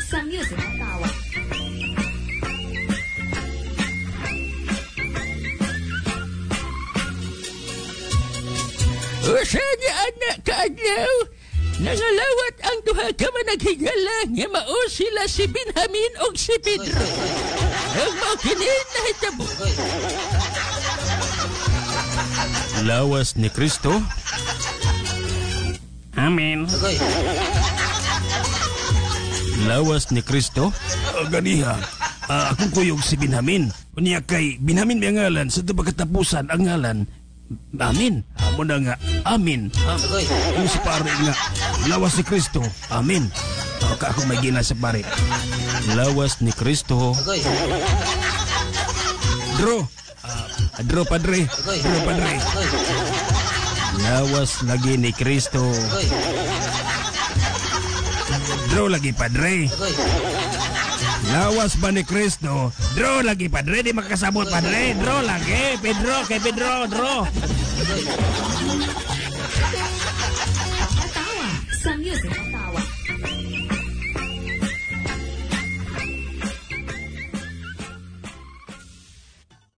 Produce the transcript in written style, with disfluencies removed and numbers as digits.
Sa Music Power. Usa niya anak kaadlaw, nangalawat ang duha ka managhigala nga mao sila si Benjamin og si Pedro. Ang mao kini nahitabo. Lawas ni Kristo. Amen. Lawas ni Kristo. Ganiha, akong kuyog si Benjamin. Unya kay Benjamin may ngalan sa ito katapusan ang ngalan. Amin. Amo na nga, amin. Ang si pare nga, lawas ni Kristo. Amin. Ka ako may gina sa pare. Lawas ni Kristo. Draw. Draw, padre. Draw, padre. Lawas lagi ni Kristo. Draw lagi, padre. Lawas ba ni Kristo? Draw lagi, padre. Di makakasabot, padre. Draw lagi. Pedro, kay Pedro, draw.